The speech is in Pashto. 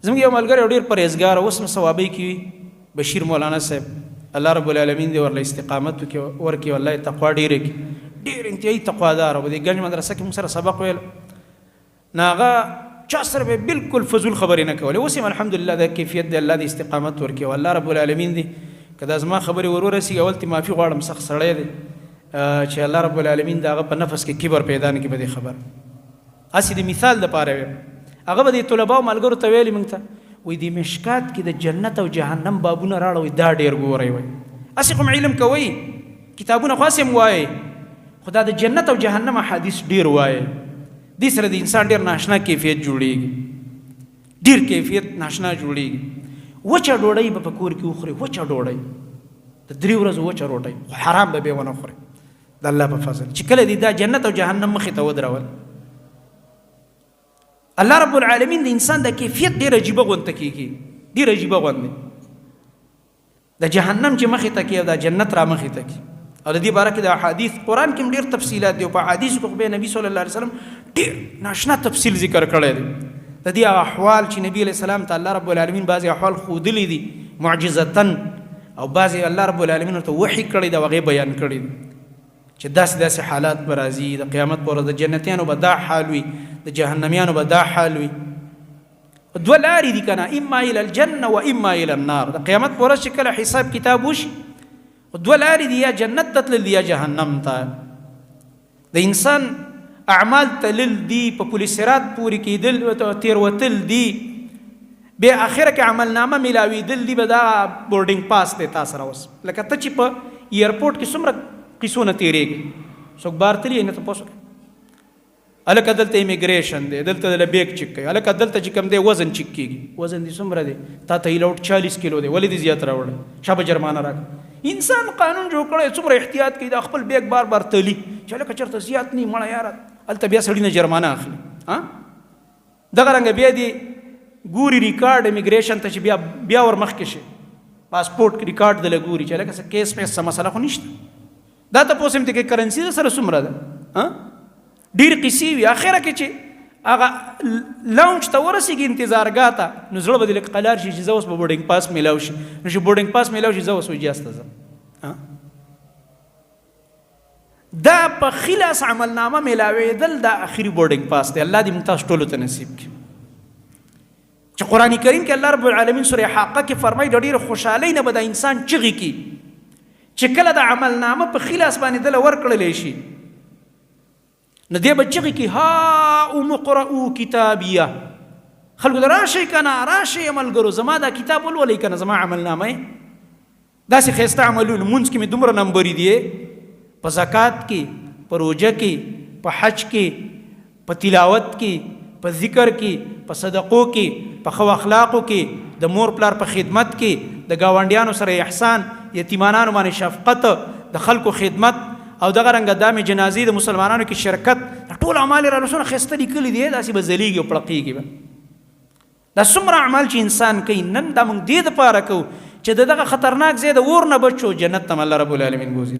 زموږ یو ملګری ډیر پرهیزګار، اوس هم صوابۍ کې وي، بشیر مولانا صاحب، الله رب العالمین دې ورله استقامت ورکړي، الله یې تقوا ډېره کړي، ډېر انتهایي تقوادار و. دې ګنج مدرسه کې موږ سره سبق ویل، نو هغه چا سره به بالکل فضول خبرې نه کولې. اوس هم الحمدلله دا کیفیت دی، الله دې استقامت ورکړي او الله رب العالمین دې که دا زما خبرې ور ورسېږي، اول ترې معافي غواړم، سخت سړی دی، چې الله رب العالمین د هغه په نفس کې کبر پیدا نه کړي. په دې خبره هسې د مثال دپاره وایم، هغه به د طلباو ملګرو ته ویلي، موږ ته وایي د مشکات کې د جنت او جهنم بابونه راړوئ، دا ډېر ګورئ. وایي هسې کوم علم کوئ، کتابونه خو هسې هم وایئ، خو دا د جنت او جهنم احادیث ډېر وایئ. دې سره د انسان ډېر ناشنا کیفیت جوړېږي، ډېر کیفیت ناشنا جوړېږي. وچه ډوډۍ به په کور کې وخوري، وچه ډوډۍ د 3 ورځو وچه روټۍ، خو حرام به بیا ونه خوري. د الله په فضل چې کله دې دا جنت او جهنم مخې ته ودرول، الله رب العالمین د انسان د کیفیت ډېر عجیبه غونته کېږي، ډېر عجیبه غوندې د جهنم چې مخې ته کې او د جنت را مخې ته کې. او د دې باره کې د احادیث قرآن کې هم ډېر تفصیلات دي، او په احادیثو کې خو بیا نبي صلی الله علیه وسلم ډېر ناشنا تفصیل ذکر کړی دی. د دې هغه احوال چې نبی علیه السلام ته الله رب العالمین بعضې احوال ښودلي دي معجزتاً، او بعضې الله رب العالمین ورته وحي کړی دی او هغې بیان کړي دي چې داسې داسې حالات به راځي د قیامت په ورځ، د جنتیانو به دا حال وي، د جهنمیانو به دا حال وي. دوه لارې دي که نه، اما الی الجنه و اما الی النار. د قیامت په ورځ چې کله حساب کتاب وشي، دوه لارې دي، یا جنت ته تلل دي یا جهنم ته. د انسان اعمال تلل دي، په پل صراط پورې کېدل تېروتل دي، بیا اخره کې عمل نامه ملاوېدل دي، به دا بورډینګ پاس دی تا سره. اوس لکه ته چې په ایرپورټ کې څومره قصو نه تېرېږي، څوک بار تللی نه تپوس وکړه، هلکه دلته امیګریشن دی، دلته د بیګ چک کوي، هلکه دلته چې کوم دی وزن چک کېږي، وزن دې څومره دی، تا ته ایلوټ 40 کیلو دی، ولې دې زیات راوړی، شابه جرمانه راکړه. انسان قانون جوړ کړی، څومره احتیاط کوي، دا خپل بیګ بار بار تلي چې هلکه چېرته زیات نه وي، مړه یاره هلته بیا سړي نه جرمانه اخلي. دغه رنګه بیا دې ګوري ریکارډ امیګریشن ته چې بیا بیا ور مخکې شي، پاسپورټ ریکارډ دله ګوري چې هلکه څه کیس پیس څه مسله خو نشته. دا تپوس هم کې کرنسي د سره څومره ده، ډېر قصې وي. اخره کې چې هغه لاونج ته ورسېږي انتظارګاه ته، نو زړه به دې لږ قلار شي چې زه اوس به بورډینګ پاس میلاو شي، نو چې بورډینګ پاس میلاو شي زه اوس وجاز ته ځم. دا په ښي لاس عملنامه میلاوېدل دا اخري بورډینګ پاس دی. الله دې موږ تاسو ټولو ته نصیب کړي. چې قرآن کریم کې الله رب العالمین سورې حاقه کې فرمایي د ډېرې خوشحالۍ نه به دا انسان چغې کړي چې کله د عملنامه په ښي لاس باندې دله ورکړلی شي، نو دی به چغې کړي ها ام اقرؤ کتابیه، خلکو ته راشئ که نه، راشئ ملګرو زما دا کتاب ولولئ که نه، زما عملنامه یې داسې ښایسته عملونه، لمونځ کې مې دومره نمبرې دي، په زکات کې، په روژه کې، په حج کې، په تلاوت کې، په ذکر کې، په صدقو کې، په ښو اخلاقو کې، د مور پلار په خدمت کې، د ګاونډیانو سره احسان، یتیمانانو باندې شفقت، د خلکو خدمت، او دغه رنګه دا مې جنازې د مسلمانانو کې شرکت، دا ټول اعمال یې راله څومره ښایسته لیکلي دي، داسې به ځلېږي او پړقېږي به. دا څومره اعمال چې انسان کوي نن، دا موږ دې دپاره کوو چې د دغه خطرناک ځای د اور نه بچ شو، جنت ته الله رب العالمین بوځي.